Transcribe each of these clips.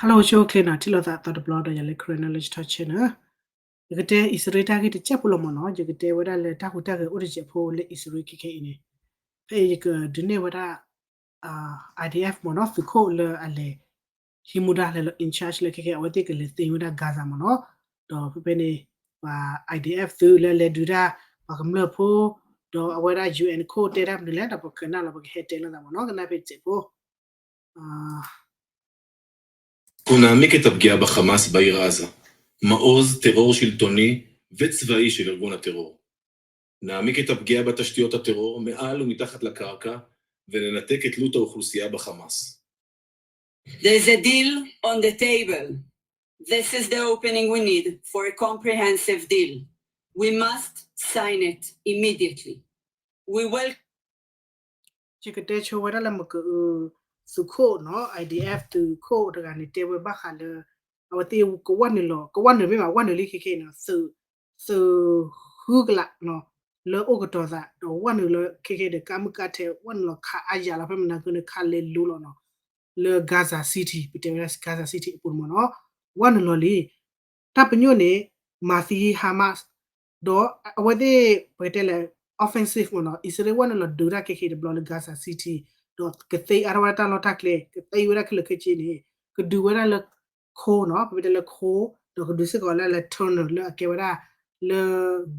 Hello ဆိၣ်ဂ့ၤနီၤ, ထံၣ်လိာ်သးအသီတဘျီဒီး ယၤလၢ Karen Knowledge Talk Channel န့ၣ် ယကတဲအံၣ်စရ့လးတၢ်ဂ့ၢ်တစဲးဖိလီၤမ့ၢ်နီၤ, ယကတဲဝဲဒၣ်လၢတၢ်ဟူးတၢ်ဂဲၤအိၣ်တစဲးဖိလၢအံၣ်စရ့လးခဲခဲအံၤန့ၣ်, ဖဲအံၤယကဒုးနဲၣ်ဝဲဒၣ် IDF မ့ၢ်နီၤ, သုးခိၣ်လၢအလဲၤ ဟံးမူဒါလဲၤလီၤ in charge လၢခဲခဲအဝဲသ့ၣ်ကလဲၤသ့ဝဲဒၣ် Gaza မ့ၢ်နီၤ, ဒီးဖဲဖဲန့ၣ် ပှၤ IDF သုးလၢလဲၤဒုးတၢ် ပှၤကမျၢၢ်ဖိ, ဒီးအဝဲဒၣ် UN ခိၣ်တဲတၢ်မနုၤလဲၣ်, ဒီးပကနၣ်လီၤ ပကဟဲတဲလိာ်သးမ့ၢ်နီၤ, ကနၣ်ဖဲစဲးဖိ אנחנו נעמיק את הפגיעה בחמאס בעיר עזה, מעוז טרור שלטוני וצבאי של ארגון הטרור. נעמיק את הפגיעה בתשתיות הטרור מעל ומתחת לקרקע, וננתק את תלות האוכלוסייה בחמאס. There's a deal on the table. This is the opening we need for a comprehensive deal. We must sign it immediately. We will ယကတဲဆိဝဲဒၣ်လၢမက သုးခိၣ်နီၤ, IDF သုးခိၣ်တဂၤန့ၣ် တဲဝဲဘၣ်ဃးလၢ အဝဲသ့ၣ်ကဝဲၢ်နုာ်လီၤ, ကဝဲၢ်နုာ်မ့ၢ်ဘၣ် ဝဲၢ်နုာ်လံခဲခဲအံၤနီၤ, သုးဃုကလး လၢအိၣ်ကတီၤသး ဒီးဝဲၢ်နုာ်လၢခဲခဲဒီး ကါမုၢ်ကါထဲ ဝဲၢ်နုာ်လီၤခးအါယၤလီၤ ဖဲမနၤကန့ၣ် ခးလဲၤလိၤလီၤနီၤ, လၢ Gaza City ပတဲဝဲဒၣ် Gaza City အပူၤမ့ၢ်နီၤ, ဝဲၢ်နုာ်လီၤလံ တၢ်ပညိၣ်န့ၣ် မၤသံ Hamas ဒီးအဝဲသ့ၣ် ပကတဲလဲၣ် offensive မ့ၢ်နီၤ, အံၣ်စရ့လးဝဲၢ်နုာ်လီၤဒုးတၢ်ခဲခဲတဘျီလၢ Gaza City ဒီးကသ့အါထီၣ်ဝဲဒၣ်တၢ်လီၢ်တၢ်ကျဲ, ကသ့ဝဲဒၣ်ခဲလၢာ်ခဲဆ့န့ၣ် ကဒုးဝဲဒၣ်လၢ coal နီၤ, ပကတဲလၢ coal ဒီးကဒုးစ့ၢ်ကီးဝဲဒၣ်လၢ tunnel လၢအကဲဝဲဒၣ် လၢ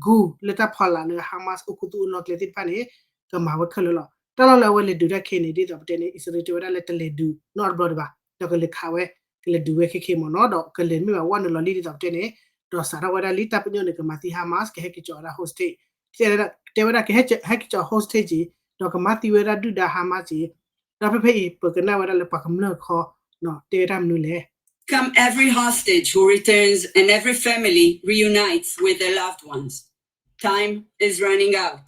ဂူ လၢတၢ်ဖီလာ်လၢ Hamas အိၣ်ခူသူၣ်အိၣ်လီၢ်ကျဲသ့ၣ်တဖၣ်န့ၣ် ကမၤဝဲခဲလၢာ်လီၤ. တၢ်လီၢ်လၢအဝဲလဲၤဒုးတၢ်ခဲန့ၣ် ဒ်သိးပတဲန့ၣ် အံၣ်စရ့လးတဲဝဲဒၣ်လၢတလဲၤဒုးနီတဘျီဒံးဘၣ်, ဒီးကလဲၤခးဝဲ, ကလဲၤဒုးဝဲခဲခဲမ့ၢ်နီၤ, ဒီးကလဲၤမ့ၢ်ဘၣ်ဝဲၢ်နုာ်လီၤလံဒ်သိးပတဲန့ၣ်, ဒီးစးထီၣ်ဝဲဒၣ်လံ တၢ်ပညိၣ်န့ၣ်ကမၤသံ Hamas ကဟဲက့ၤကၠီၤဝဲဒၣ် hostage တဲဝဲဒၣ်ကဟဲက့ၤကၠီၤ hostage က့ၤ, ဒီးကမၤသံဝဲဒၣ်ဒုၣ်ဒါ Hamas က့ၤ, ဒီးဖဲဖဲအံၤ ပကနၣ်ဝဲဒၣ်လၢပှၤကမျၢၢ်တခီ တဲဝဲဒၣ်မနုၤလဲၣ်. Come every hostage who returns and every family reunites with their loved ones. Time is running out.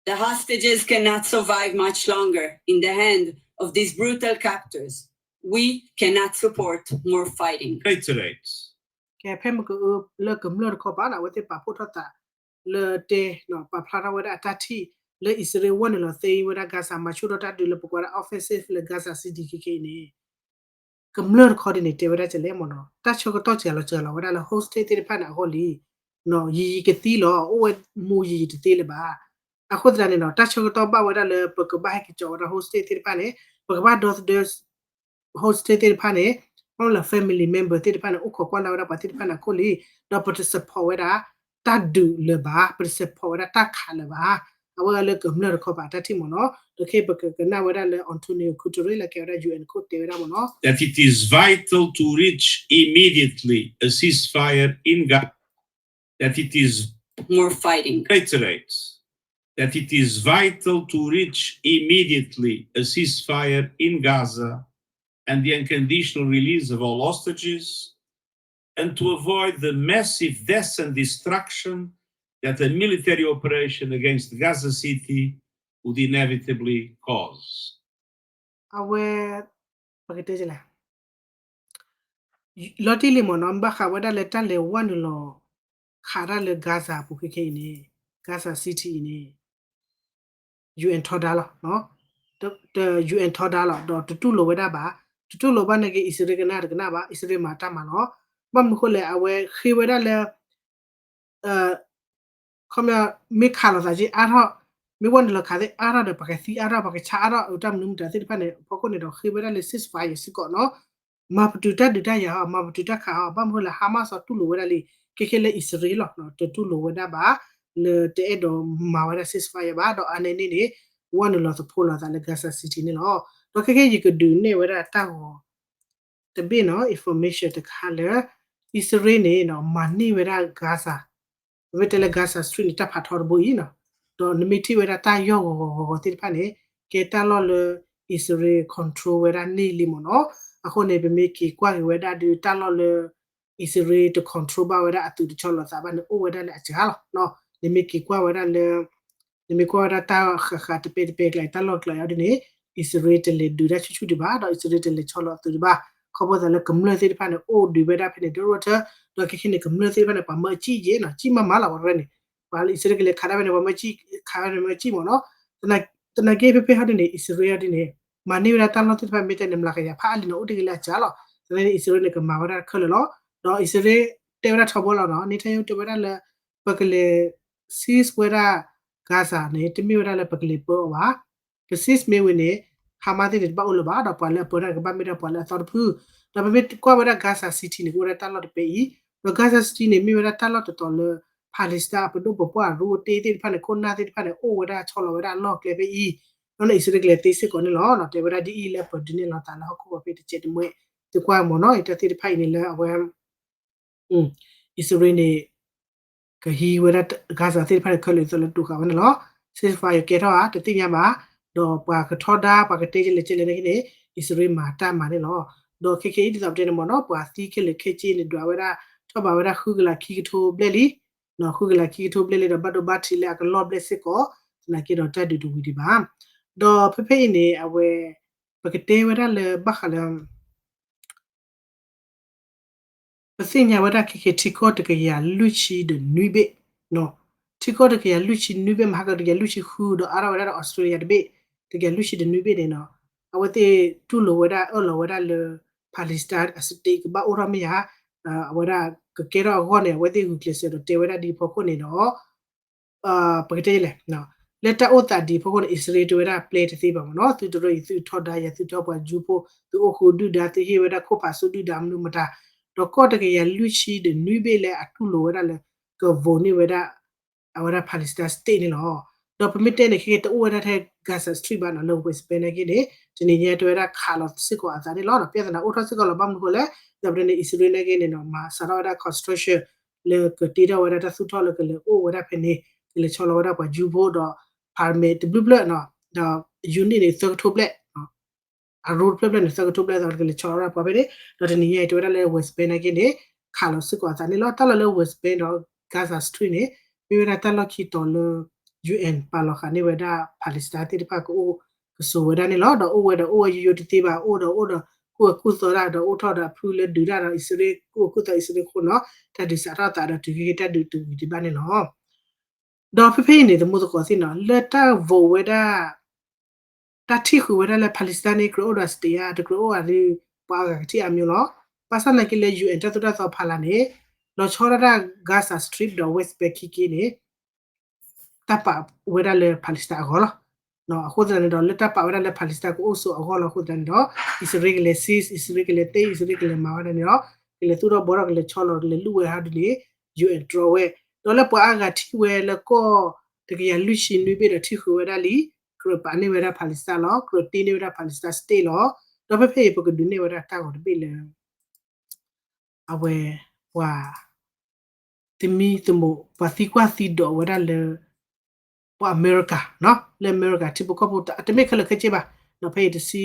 The hostages cannot survive much longer in the hand of these brutal captors. We cannot support more fighting. ကဲ ဖဲမ့ၢ်ကလၢကမျၢၢ်တခီပၤန့ၣ် အဝဲသ့ၣ်ပာ်ဖှိၣ်ထီၣ်သး လၢတဲ ပာ်ဖျါထီၣ်ဝဲဒၣ်အတၢ်ထံၣ် လၢအံၣ်စရ့လးဝဲၢ်နုာ်လီၤသ့ဝဲဒၣ် Gaza မၤဆူၣ်ထီၣ်တၢ်ဒုးလၢပကွၢ်ဒၣ် offensive လၢ Gaza City ခဲခဲအံၤန့ၣ် ကမျၢၢ်တခီဒ်န့ၣ် တဲဝဲဒၣ်ကလဲၣ်မ့ၢ်နီၤ, တၢ်ဆၢကတီၢ်စှၤလီၤစှၤလီၤဝဲဒၣ်လၢ hostage သ့ၣ်တဖၣ်န့ၣ်အဂီၢ်လံ, ယံာ်ယံာ်ကသံလီၤ, အိၣ်ဝဲမူယံာ်ယံာ်တသ့လၢၤဘၣ်. အဃိသတးန့ၣ်ဒီး တၢ်ဆၢကတီၢ်ဘၣ်ဝဲဒၣ်လၢပကဘၣ်ဟဲက့ၤကၠီၤဝဲဒၣ် hostage သ့ၣ်တဖၣ်န့ၣ် ပကဘၣ်ဒီသဒၢ hostage သ့ၣ်တဖၣ်န့ၣ် လၢ family member သ့ၣ်တဖၣ်န့ၣ် အိၣ်ခိးကွၢ်လၢ်ဝဲဒၣ်ပှၤသ့ၣ်တဖၣ်န့ၣ်အခိၣ်လံ, ဒီးပတ support ဝဲဒၣ် တၢ်ဒုးလၢၤဘၣ်, ပတ support ဝဲဒၣ်တၢ်ခးလၢၤဘၣ်. အဝဲလၢကမျၢၢ်တခီပၤတၢ်ထံၣ်မ့ၢ်နီၤ, ဒီးခဲအံၤပကကနၣ်ဝဲဒၣ်လၢ Antonio Guterres လၢကဲဝဲဒၣ် UN ခိၣ်တဲဝဲဒၣ်မ့ၢ်နီၤ, that it is vital to reach immediately a ceasefire in Gaza, that it is more fighting, reiterates that it is vital to reach immediately a ceasefire in Gaza and the unconditional release of all hostages, and to avoid the massive death and destruction that a military operation against Gaza City would inevitably cause. အဝဲ ပကတဲလဲၣ် လီၤတံၢ်လံမ့ၢ်နီၤ, ဘၣ်ဃးဝဲဒၣ်လၢတၢ်လဲၤဝဲၢ်နုာ်လီၤ ခးတၢ်လၢ Gaza အပူၤခဲခဲအံၤန့ၣ် Gaza City အံၤန့ၣ် UN ထီဒါလီၤ, တ UN ထီဒါလီၤ ဒီးတတူၢ်လိာ်ဝဲဒၣ်ဘၣ်, တတူၢ်လိာ်ဘၣ်နာ်က့ အံၣ်စရ့လးကနၣ်တကနၣ်ဘၣ်, အံၣ်စရ့လးမၤတၢ်မၤလီၤ. ဘၣ်မနုၤဃိလဲၣ် အဝဲဃ့ဝဲဒၣ်လၢ ခီပညီ မ့ၢ်ခးလိာ်သးက့အါထီၣ်, မ့ၢ်ဝဲနုာ်လီၤခးသ့ၣ်အါထီၣ်ဒီး ပှၤကသံအါထီၣ် ပှၤကဆါအါထီၣ် တၢ်မနုၤမတၤသ့ၣ်တဖၣ်န့ၣ် အဖီခိၣ်န့ၣ်ဒီး ဃ့ဝဲဒၣ်လၢ ceasefire စ့ၢ်ကီးနီၤ, မၤပတုာ်တၢ်ဒုးတၢ်ယၤဟီ မၤပတုာ်တၢ်ခးဟီ ဘၣ်မနုၤဃိလဲၣ် Hamas အီၤတူၢ်လိာ်ဝဲဒၣ်လံ ခဲခဲလၢအံၣ်စရ့လးလီၤ, တတူၢ်လိာ်ဝဲဒၣ်ဘၣ် လၢတအဲၣ်ဒိးမၤဝဲဒၣ် ceasefire ဘၣ် ဒီးအါန့ၢ်န့ၣ်န့ၣ် ဝဲနုာ်လီၤသဖှိလီၤသးလၢ Gaza City န့ၣ်လီၤ. ဒီးခဲခဲယကဒုးနဲၣ်ဝဲဒၣ်တၢ်ဂီၤ တဘ့ၣ်နီၤ information တခါလၢ အံၣ်စရ့လးန့ၣ် မၤန့ၢ်ဝဲဒၣ် Gaza, ပမ့ၢ်တဲလၢ Gaza Strip န့ၣ် တၢ်ဖးထီတဘိအံၤနီၤ, ဒီးနမ့ၢ်ထံၣ်ဝဲဒၣ်တၢ်ယီၢ်ဂီၤဂီၤဂီၤဂီၤသ့ၣ်တဖၣ်န့ၣ် ကဲတၢ်လီၢ်လၢ အံၣ်စရ့လး control ဝဲဒၣ်န့ၢ်လံမ့ၢ်နီၤ. အဃိန့ၣ် ပမ့ၢ်က့ၤကွၢ်က့ၤဝဲဒၣ်ဒီး တၢ်လီၢ်လၢ အံၣ်စရ့လးတ control ဘၣ်ဝဲဒၣ်အသုးတဆီလီၤသးဘၣ်န့ၣ် အိၣ်ဝဲဒၣ်လၢအစှၤလီၤ. နမ့ၢ်က့ၤကွၢ်ဝဲဒၣ်လၢ နမ့ၢ်ကွၢ်ဝဲဒၣ်တၢ်ဃးဃးတပဲတပဲကျါအံၤ တၢ်လီၢ်ကျါအံၤအီၤဒ်န့ၣ် အံၣ်စရ့လးတလဲၤဒုးတၢ်ဆူၣ်ဆူၣ်ဒံးဘၣ် ဒီးအံၣ်စရ့လးတလဲၤဆီလီၤအသုးဒံးဘၣ်. ခီဖျိသးလၢကမျၢၢ်သ့ၣ်တဖၣ်န့ၣ် အိၣ်ဒုးဝဲဒၣ်ဖဲန့ၣ် ဒိၣ်ထီၣ်ထီ ဒီးခဲခဲန့ၣ် ကမျၢၢ်သ့ၣ်တဖၣ်န့ၣ် ပှၤမၢအကံၣ်ယဲနီၤ ကံၣ်မးမးလီၤ ပှၤရဲၣ်န့ၣ် ပှၤအံၣ်စရ့လးကလဲၤခးဒၣ်ဖဲန့ၣ် ပှၤမၢကံၣ် ခးဝဲန့ၣ်မၢကံၣ်မ့ၢ်နီၤ. သနာ်က့ဖဲဖဲဟီဒ်န့ၣ် အံၣ်စရ့လးဒ်န့ၣ် မၤန့ၢ်ဝဲဒၣ်တၢ်လီၢ်သ့ၣ်တဖၣ် မ့ၢ်တဲန့ၣ် မျးကယၤဖးအါလံနီၤ အိၣ်တ့ၢ်ဂ့ၤလၢအစှၤလီၤ. သနာ်က့န့ၣ် အံၣ်စရ့လးန့ၣ် ကမၤဝဲဒၣ်ခဲလၢာ်လီၤ. ဒီးအံၣ်စရ့လးတဲဝဲဒၣ်ထီဘိလီၤနီၤ, Netanyahu တဲဝဲဒၣ်လၢ ပကလဲၤ cease ဝဲဒၣ် Gaza န့ၣ် တမ့ၢ်ဝဲဒၣ်လၢပကလဲၤပၢအီၤဘၣ်. ပ cease မ့ၢ်ဝံၤန့ၣ် Hamas သ့ၣ်န့ၣ် တဘၣ်အိၣ်လၢၤဘၣ်, ဒီးပှၤလၢအပၢတၢ်န့ၣ် ကဘၣ်မ့ၢ်ဒၣ်ပှၤလၢအသီတဖု. ဒီးပမ့ၢ်ကွၢ်ဝဲဒၣ် Gaza City န့ၣ် ကအိၣ်ဝဲဒၣ်တၢ်လီၢ်တပဲအံၤ, ဒီး Gaza City န့ၣ် မ့ၢ်ဝဲဒၣ်တၢ်လီၢ်တတီၤလၢ Palestine အပဒိၣ်ပပှၢ်အရူအတ့သ့ၣ်တဖၣ်န့ၣ် ခိၣ်နၢ်သ့ၣ်တဖၣ်န့ၣ် အိၣ်ဝဲဒၣ်ဆီလီၤဝဲဒၣ်အလီၢ်အကျဲဖဲအံၤ, ဒီးန့ၣ် အံၣ်စရ့လးကလဲၤသ့စ့ၢ်ကီးန့ၣ်လီၤ. တဲဝဲဒၣ်ဒ်အံၤလၢပဒုးနဲၣ်လီၤသးလၢဟီၣ်ခိၣ်ဂီၤဖဲတစဲးတမှဲး သုကွၢ်မ့ၢ်နီၤ, တၢ်သ့ၣ်တဖၣ်အံၤန့ၣ်လၢအဝဲ အံၣ်စရ့လးန့ၣ် ကဟံးဝဲဒၣ် Gaza သ့ၣ်တဖၣ်န့ၣ် ခဲလၢာ်အသိးလၢဒိးဃာ်ဝဲန့ၣ်လီၤ. ceasefire ကဲထီၣ်ဧါ တသ့ၣ်ညါဘၣ်, ဒီးပှၤကထီဒါ ပှၤကတဲကလဲာ်ကလဲာ်န့ၣ်က့န့ၣ် အံၣ်စရ့လးမၤတၢ်မၤန့ၣ်လီၤ. ဒီးခဲခဲအံၤဒ်သိးပတဲန့ၣ်မ့ၢ်နီၤ ပှၤသံခဲလၢာ်ခဲဆ့န့ၣ် ဒွးဝဲဒၣ် ထီၣ်ဘးဝဲဒၣ်ဃုကလးခံကထိဘျဲၣ်လံ, ဃုကလးခံကထိဘျဲၣ်လံ ဒီးဘၣ်ဒိဘၣ်ထံးလၢအကလီၢ်ဘျဲၣ်စ့ၢ်ကီး, သနာ်က့ဒီးတၢ်ဒုးတဝံၤဒံးဘၣ်. ဒီးဖဲဖဲအံၤန့ၣ် အဝဲ ပကတဲဝဲဒၣ်လၢဘၣ်ဃးလၢ ပသ့ၣ်ညါဝဲဒၣ်ခဲခဲ ထံကီၢ်တကယၤလွံၢ်ဆံဒီးနွံဘ့ၣ်, ထံကီၢ်တကယၤလွံၢ်ဆံနွံဘ့ၣ် မဟါကတကယၤလွံၢ်ဆံဃု ဒီးအါထီၣ်ဝဲဒၣ်ဒီး Australia တဘ့ၣ်, တကယၤလွံၢ်ဆံဒီးနွံဘ့ၣ်န့ၣ်နီၤ, အဝဲသ့ၣ်တူၢ်လိာ်ဝဲဒၣ် အၢၣ်လီၤဝဲဒၣ်လၢ Palestine အ state ကဘၣ်အိၣ်ထီၣ်မ့ၢ်ဧါ, အဝဲဒၣ်ကကဲထီၣ်အဂီၢ်န့ၣ် အဝဲသ့ၣ်ဂုာ်ကျဲးစၢးဒီးတဲဝဲဒၣ်ဒ်အံၤအဖီခိၣ်န့ၣ်ဒီး ပကတဲလဲၣ်, လၢတၢ်အိၣ်သးဒ်အံၤအဖီခိၣ်န့ၣ် အံၣ်စရ့လးတဲဝဲဒၣ်ပျဲတသ့ဘၣ်မ့ၢ်နီၤ, သုတရၢအံၤ သုထီဒါယၤ သုထီပှၤကၠူဖိ သုအိၣ်ဃုာ်ဒုၣ်ဒါ သုဟ့ၣ်ဝဲဒၣ်ခိၣ်ဖးဆူၣ်ဒုၣ်ဒါမနုၤမတၤ, ဒီးကီၢ်တကယၤလွံၢ်ဆံဒီးနွံဘ့ၣ်လၢအတူၢ်လိာ်ဝဲဒၣ်လၢ က vote န့ၢ်ဝဲဒၣ် အဝဲဒၣ် Palestine state န့ၣ်လီၤ. ဒီးပမ့ၢ်တဲန့ၣ် ခဲကဲတအိၣ်ဝဲဒၣ်ထဲ Gaza Strip ဘၣ်နီၤ, လၢ West Bank နာ်က့န့ၣ် တနံၤညါတဲဝဲဒၣ်ခးလီၤစ့ၢ်ကီးအသးန့ၣ်လီၤ. ဒီး ပြဿနာ အိၣ်ထီၣ်စ့ၢ်ကီးလီၤ. ဘၣ်မနုၤဃိလဲၣ်, ဒီးပတဲန့ၣ် အံၣ်စရ့လးနာ်က့န့ၣ်နီၤ မၤစးထီၣ်ဝဲဒၣ် construction လၢကတ့ထီၣ်ဝဲဒၣ်တၢ်သူၣ်ထီၣ်လၢကလဲၤအိၣ်ဝဲဒၣ်ဖဲန့ၣ်, ကလဲၤဆီလီၤဝဲဒၣ်ပှၤကၠူဖိဒီး permit တဘျုးဘျၢၣ်နီၤ, ဒီး unit န့ၣ် သၢကထိဘျဲၣ် အရူတဖျၢၣ်ဖျၢၣ်န့ၣ် သၢကထိဘျဲၣ်အသိးကလဲၤဆီလီၤဝဲဒၣ်ပှၤဖဲန့ၣ်, ဒီးတနံၤညါအံၤတဲဝဲဒၣ်လၢ West Bank နာ်က့န့ၣ် ခးလီၤစ့ၢ်ကီးအသးန့ၣ်လီၤ. တၢ်လီၢ်လၢ West Bank ဒီး Gaza Strip န့ၣ် မ့ၢ်ဝဲဒၣ်တၢ်လီၢ်ခံတီၤလၢ UN ပာ်လီၤဃာ်န့ၢ်ဝဲဒၣ် Palestine သ့ၣ်တဖၣ်ကအိၣ်ကဆိးဝဲဒၣ်န့ၣ်လီၤ. ဒီးအိၣ်ဝဲဒီးအိၣ်ဝဲယိယိတသ့ဘၣ်, အိၣ်ဒီးအိၣ်ဒီးကူၣ်အကူၣ်သီတၢ် ဒီးအိၣ်ထီၣ်ဒီးအဖုလၢဒုးတၢ်ဒီးအံၣ်စရ့လး ကူၣ်အကူၣ်သီအံၣ်စရ့လးအဃိနီၤ, တၢ်ဒုးစးထီၣ်သးဒီးတုၤခဲကဲတၢ်ဒုးတဝံၤဒံးဘၣ်န့ၣ်လီၤ. ဒီးဖဲဖဲအံၤန့ၣ် သမူသကိးသ့ၣ်နီၤ လၢတၢ် vote ဝဲဒၣ် တၢ်ထံၣ်ဃုာ်ဝဲဒၣ်လၢ Palestine န့ၣ် ကြၢးအိၣ်ဒီး state ဧါ တကြၢးအိၣ်ဧါဒီး ပှၤအါဂၤကထံၣ်အါမးလီၤ. ဘၣ်ဆၣ်သနာ်က့လၢ UN တၢ်သိၣ်တၢ်သီဖီလာ်န့ၣ် လီၤဆီဒၣ်တၢ် Gaza Strip ဒီး West Bank ခံက့န့ၣ် တၢ်ပာ်ဝဲဒၣ်လၢ Palestine အဂီၢ်လီၤ. အဃိသတးန့ၣ်ဒီး လၢတၢ်ပာ်ဝဲဒၣ်လၢ Palestine ကအိၣ်ဆိးအဂီၢ်လီၤ. အဃိသတးန့ၣ်ဒီး အံၣ်စရ့လးကလဲၤ cease, အံၣ်စရ့လးကလဲၤသ့, အံၣ်စရ့လးကလဲၤမၤဝဲဒၣ်န့ၣ်ဒီး ကလဲၤသူၣ်ထီၣ်ဘှီထီၣ် ကလဲၤဆီလီၤ ကလဲၤလူၢ်ဝဲဟးဒ်န့ၣ် UN တြီဝဲ, ဒီးလၢပှၤအါဂၤထံၣ်ဝဲလၢကီၢ်တကယၤလွံၢ်ဆံနွံဘ့ၣ်ဒီးထံၣ်ဃုာ်ဝဲဒၣ်လံ, ကြၢးပာ်န့ၢ်ဝဲဒၣ် Palestine လီၤ, ကြၢးတ့န့ၢ်ဝဲဒၣ် Palestine state လီၤ. ဒီးဖဲဖဲအံၤ ပကဒုးနဲၣ်ဝဲဒၣ်တၢ်ဂီၤတဘ့ၣ်လၢ အဝဲ ပှၤ သမံသမိး ပှၤသံကွၢ်သံဒိးဝဲဒၣ်လၢ ပှၤအမဲရကၤ, လၢအမဲရကၤ ထံဖိကီၢ်ဖိ တမ့ၢ်ခဲလၢာ်ခဲဆ့ဘၣ်, ဖဲအံၤ တဆံ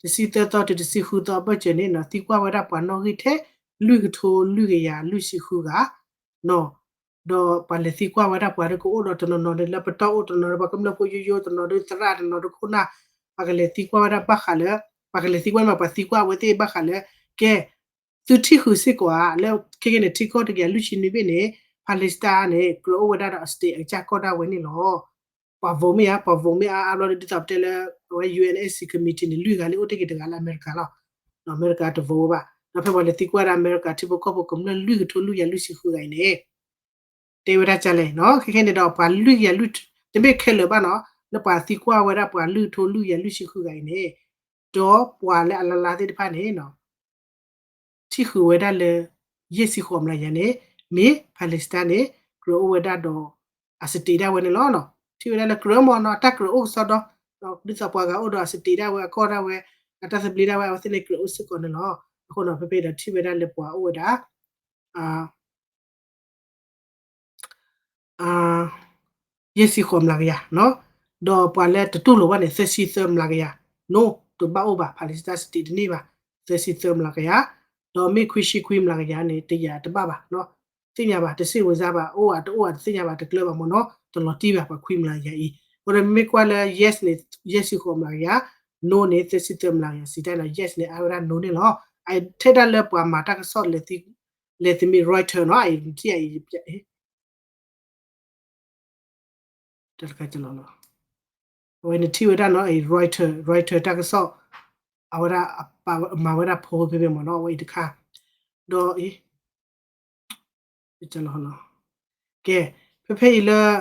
တဆံသၢသီတုၤတဆံဃုသီအဘၢၣ်စၢၤန့ၣ် သံကွၢ်ဝဲဒၣ်ပှၤနီၣ်ဂံၢ်ထဲ လွံၢ်ကထိလွံၢ်ကယၤလွံၢ်ဆံဃုဂၤ ဒီးပှၤလဲၤသံကွၢ်ဝဲဒၣ်ပှၤဒီးကအိၣ်ဒီးတနီၤနီၤဒီးလၢပတီၢ်အိၣ်, တနီၤဒီးပှၤကမျၢၢ်ဖိယိယိ, တနီၤဒီးသရၣ်, တနီၤဒီးခိၣ်နၢ်, ပှၤကလဲၤသံကွၢ်ဝဲဒၣ်ဘၣ်ဃးလၢ, ပှၤကလဲၤသံကွၢ်မးပှၤသံကွၢ်အဝဲသ့ၣ်ဘၣ်ဃးလၢ, ကဲ သုထံၣ်ဃုာ်စ့ၢ်ကီးဧါ, လၢခဲကနံၣ်ထံကီၢ်တကယၤလွံၢ်ဆံနွံဘ့ၣ်န့ၣ် Palestine န့ၣ် ကြၢးအိၣ်ဝဲဒၣ်ဒီးအ state အကစၢ်ကီၢ်ဒၣ်ဝဲန့ၣ်လီၤ. ပှၤ vote မ့ၢ်ဧါ, ပှၤ vote မ့ၢ်အါအါဘျီဒီး ဒ်သိးပတဲလၢ အဝဲ UNSC committee န့ၣ် လွံၢ်ဂၤလံ အိၣ်တ့ၢ်က့ၤတဂၤလၢအမဲရကၤလီၤ. အမဲရကၤတ vote ဘၣ်. ဒီးဖဲပှၤလဲၤသံကွၢ်ဒၣ်အမဲရကၤထံဖိကီၢ်ဖိကမျၢၢ်လွံၢ်ကထိလွံၢ်ကယၤလွံၢ်ဆံဃုဂၤအံၤန့ၣ် တဲဝဲဒၣ်ကလဲၣ်နီၤ, ခဲခဲန့ၣ်ဒီးပှၤလွံၢ်ကယၤလွံၢ်, တမ့ၢ်ခဲလၢာ်ဘၣ်နီၤ, လၢပှၤသံကွၢ်ဝဲဒၣ်ပှၤလွံၢ်ကထိလွံၢ်ကယၤလွံၢ်ဆံဃုဂၤအံၤန့ၣ်, ဒီးပှၤလၢအလါလါသ့ၣ်တဖၣ်န့ၣ် ထံၣ်ဃုာ်ဝဲဒၣ်လၢ ယဲၢ်ဆံဃိးမျးကယၤန့ၣ် မ့ၢ် Palestine န့ၣ် ကြၢးအိၣ်ဝဲဒၣ်ဒီး အ state ဒၣ်ဝဲန့ၣ်လီၤ. ထံၣ်ဝဲဒၣ်လၢကြၢးမ့ၢ်နီၤ, တၢ်ကြၢးအိၣ်ကစီဒီ, ဒ်သိးပှၤဂၤအိၣ်ဒီးအ state ဒၣ်ဝဲ, အကီၢ်ဒၣ်ဝဲ, အတၢ်သဘျ့ဒၣ်ဝဲ, အဝဲသ့ၣ်န့ၣ်ကြၢးအိၣ်စ့ၢ်ကီးန့ၣ်လီၤ. အဃိနီၤ ဖဲဖဲဒီးထံၣ်ဝဲဒၣ်လၢပှၤအိၣ်ဝဲဒၣ် ယဲၢ်ဆံဃိးမျးကယၤ, ဒီးပှၤလၢတတူၢ်လိာ်ဘၣ်န့ၣ် သၢဆံသၢမျးကယၤ, နီၤ တဘၣ်အိၣ်ဘၣ် Palestine state တန့ၢ်ဘၣ်, သၢဆံသၢမျးကယၤ, ဒီးမ့ၢ်ခွံဆံခွံမျးကယၤန့ၣ် တယာ်တဘၣ်ဘၣ်, သ့ၣ်ညါဘၣ် တစ့ၢ်ဝဲစါဘၣ်, အိၣ်ဧါတအိၣ်ဧါတသ့ၣ်ညါဘၣ်, တကျၢၤဘၣ်မ့ၢ်နီၤ, တလီၤတံၢ်ဘၣ် ပှၤခွံမျးကယၤအံၤ. အဃိဒီးမ့ၢ်ကွၢ်လၢ yes န့ၣ် ယဲၢ်ဆံဃိးမျးကယၤ, no န့ၣ် သၢဆံသၢမျးကယၤ, စံးတၢ်ဒီး yes န့ၣ် အါဝဲဒၣ် no န့ၣ်လီၤ. အထဲဒၣ်လၢပှၤမၤတၢ်ကစီၣ် လဲၤသမံ Reuters နီၤ, အံၤထံၣ်အံၤ တၢ်တခါကလီၤလီၤ, အဝဲန့ၣ်ထံၣ်ဝဲဒၣ်နီၤ, Reuters, Reuters တၢ်ကစီၣ် အဝဲဒၣ် မၤဝဲဒၣ်ဖိဖဲဖဲမ့ၢ်နီၤ အဝဲအံၤတခါ, ဒီး ကဲ, ဖဲဖဲအံၤလၢ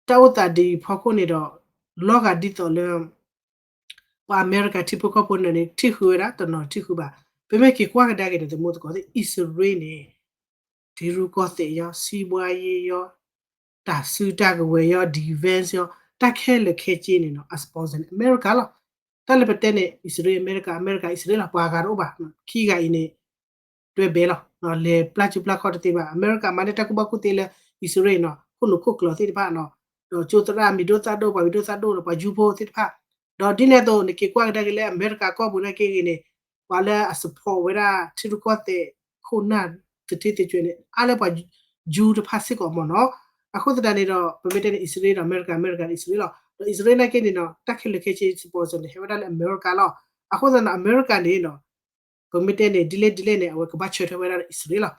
တၢ်အိၣ်သးဒ်အံၤဖီခိၣ်န့ၣ်ဒီး လီၤဂာ်ဒ်သိးလၢ ပှၤအမဲရကၤထံဖိကီၢ်ဖိန့ၣ်န့ၣ် ထံၣ်ဃုာ်ဝဲဒၣ်တနီၤထံၣ်ဃုာ်ဘၣ်. ပမ့ၢ်က့ၤကွၢ်ကဒါက့ၤန့ၣ် သမူသကိးသ့ၣ် အံၣ်စရ့လးန့ၣ် ထံရူၢ်ကီၢ်သဲးယီၤ စံးဘှါယ့ယီၤ တၢ်စုတၢ်ကဝဲၤယီၤ defense ယီၤ တၢ်ခဲလၢာ်ခဲဆ့န့ၣ်နီၤ အ sponsor န့ၣ် အမဲရကၤလီၤ. တၢ်လၢပတဲန့ၣ် အံၣ်စရ့လး အမဲရကၤ အမဲရကၤ အံၣ်စရ့လးလီၤ ပှၤဂၤတအိၣ်ဘၣ်. ခံဂၤအံၤန့ၣ် တွဲဘဲလီၤ. လဲၤပျၢ်စုပျၢ်ခီၣ်တသ့ဘၣ်. အမဲရကၤမၤန့ၢ်တၢ်ကူၣ်ဘၣ်ကူၣ်သ့လၢ အံၣ်စရ့လးနီၤ ခိၣ်နူာ်ခိၣ်ကျၢၤသ့ၣ်တဖၣ်နီၤ ဒီးကၠိသရၣ်မံၤဒိၣ်သၣ်ဒိၣ် ပှၤမံၤဒိၣ်သၣ်ဒိၣ်ဒီးပှၤယူဖိသ့ၣ်တဖၣ် ဒီးဒ်န့ၣ်အသိး နက့ၤကွၢ်ကဒါက့ၤလၢအမဲရကၤကီၢ်ပူၤနာ်က့ဂ့ၤန့ၣ် ပှၤလၢအ support ဝဲဒၣ်ထံရူၢ်ကီၢ်သဲး ခိၣ်နၢ်သထ့သကွဲးန့ၣ် အါလၢပှၤယူတဖၣ်စ့ၢ်ကီးမ့ၢ်နီၤ. အဃိသတးန့ၣ်ဒီး ပမ့ၢ်တဲန့ၣ် အံၣ်စရ့လးဒီးအမဲရကၤ အမဲရကၤဒီးအံၣ်စရ့လးလီၤ. ဒီးအံၣ်စရ့လးနာ်က့န့ၣ်နီၤ တၢ်ခဲလၢာ်ခဲဆ့ sponsor န့ၣ် ဟဲဝဲဒၣ်လၢအမဲရကၤလီၤ. အဃိသတးန့ၣ် အမဲရကၤန့ၣ်နီၤ ပမ့ၢ်တဲန့ၣ် ဒ်လဲၣ်ဒ်လဲၣ်န့ၣ် အဝဲကဘၣ်ဆၢထၢၣ်ဝဲဒၣ်ဒီးအံၣ်စရ့လးလီၤ.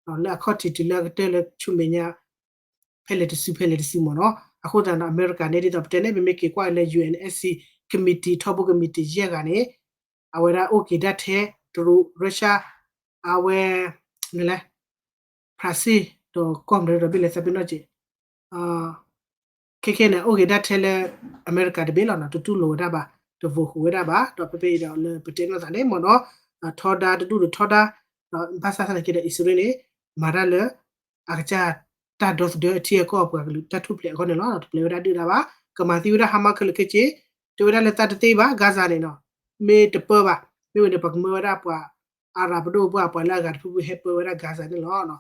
လၢအခီၣ်ထံးတုၤလၢအကတၢၢ်လၢဆူမဲာ်ညါ ဖဲလဲၣ်တစုဖဲလဲၣ်တစုမ့ၢ်နီၤ. အဃိသတးဒီး အမဲရကၤန့ၣ် ဒ်သိးပတဲန့ၣ် ပမ့ၢ်က့ၤကွၢ်လၢ UNSC committee ထီဘိ committee ယဲၢ်ဂၤန့ၣ် အဝဲဒၣ်အိၣ်က့ၤဒၣ်ထဲ တရူး Russia အဝဲ လဲ ဖရၣ်စ့ၣ် ဒီးကီၢ်မနုၤဒီးဘ့ၣ်လဲၤသးပ့ၤနီၣ်က့ၤ ခဲခဲန့ၣ် အိၣ်က့ၤဒၣ်ထဲလၢ အမဲရကၤတဘ့ၣ်လီၤနီၤ တတူၢ်လိာ်ဝဲဒၣ်ဘၣ် တ vote ဃုာ်ဝဲဒၣ်ဘၣ် ဒီးဖဲဖဲအံၤဒီးလၢပတဲနီၢ်သးန့ၣ်မ့ၢ်နီၤ ထီဒါတဒူၣ်ဒီးထီဒါ ဒီးဘၣ်ဆၣ်သနာ်က့ဒီး အံၣ်စရ့လးန့ၣ် မၤတၢ်လၢ အကစၢ်တၢ်ဒီသဒၢအထံအကီၢ်အပှၤကလုာ်တၢ်ထူၣ်ဖျဲးအဂီၢ်န့ၣ်လီၤ. တပျဲဝဲဒၣ်ဒုၣ်ဒါဘၣ် ကမၤသံဝဲဒၣ် Hamas ခဲလၢာ်ခဲဆ့ တဲဝဲဒၣ်လၢသးတသ့ဘၣ် Gaza န့ၣ်နီၤ မ့ၢ်တပၢဘၣ် မ့ၢ်ဝဲန့ၣ် ပှၤကမၢဝဲဒၣ်ပှၤ အၤရးပဒိၣ်ပှၢ် ပှၤလၢအဂၤတဖုဖုဟဲပၢဝဲဒၣ် Gaza န့ၣ်လီၤ.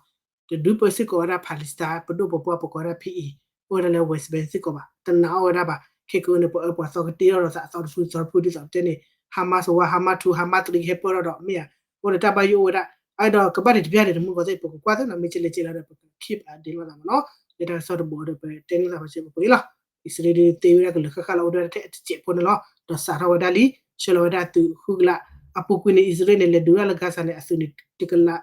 တဒုးပၢစ့ၢ်ကီးဝဲဒၣ် Palestine ပဒိၣ်ပပှၢ်ပကိးဝဲဒၣ် ဖဲအံၤ အိၣ်ဝဲဒၣ်လၢ West Bank စ့ၢ်ကီးဘၣ် တနာ်အီၣ်ဝဲဒၣ်ဘၣ် ခဲကနံၣ်အံၤန့ၣ် ပှၤအၢပှၤသီကတ့ထီၣ်ဒီးသးအသီတဖုသီတဖုဒ်သိးပတဲန့ၣ် Hamas one Hamas two Hamas three ဟဲပၢထီၣ်ဒီးမ့ၢ်ဧါ အိၣ်ဒီးတၢ်ဘၣ်ယိၣ်အိၣ်ဝဲဒၣ် အဒီးကဘၣ်န့ၣ်တပျၢ်န့ၣ် တမူကီးသ့ၣ် ပကကွၢ်သ့နီၤ မ့ၢ်ကလဲၤကဲလီၤဒီး ပက keep update လိာ်သးမ့ၢ်နီၤ လၢတၢ်ကစီၣ်တဘိဒီး ပတဲန့ၢ်သးပှၤစဲးပပှ့ၤလီၤ. အံၣ်စရ့လးဒုးသ့ဝဲဒၣ်ကလၢာ်ဃၣ်ဃၣ်လီၤ အိၣ်ဒၣ်ထဲအတစဲးဖိန့ၣ်လီၤ ဒီးစးထီၣ်ဝဲဒၣ်လံ ဆှၢလီၤဝဲဒၣ်အသုးဃုကလး အပူၤကွံာ်န့ၣ် အံၣ်စရ့လးန့ၣ် လဲၤဒုးဝဲဒၣ်လၢ Gaza န့ၣ် အသုးန့ၣ်တကလး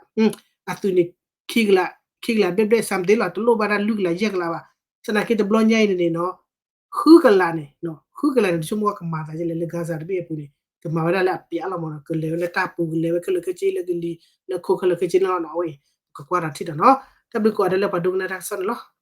အသုးန့ၣ် ခံကလး ခံကလးဘျဲၣ်ဘျဲၣ် something လီၤ တလိၣ်ဘၣ်ဒၣ်လွံၢ်ကလးယဲၢ်ကလးဘၣ် သနာ်က့တဘျီညါအံၤန့ၣ်န့ၣ်နီၤ ဃုကလးန့ၣ် ဃုကလးန့ၣ် တဆိကမိၣ်ကမၤသးဒ်လဲၣ်လၢ Gaza တဘ့ၣ်အပူၤန့ၣ် ကမၤဝဲဒၣ်လၢအပျးလီၤမ့ၢ်နီၤ ကလဲၤဝဲလၢတၢ်ပူၤ ကလဲၤဝဲခဲလၢာ်ခဲဆ့လၢကလံၤ လၢခိခဲလၢာ်ခဲဆ့န့ၣ်လီၤနီၤ အဝဲအံၤ ပကကွၢ်ဒီးထံၣ်ဒီးနီၤ တၢ်ဘျုးကိးဂၤဒဲးလၢပှၤဒိကနၣ်တၢ်ကစီၣ်န့ၣ်လီၤ.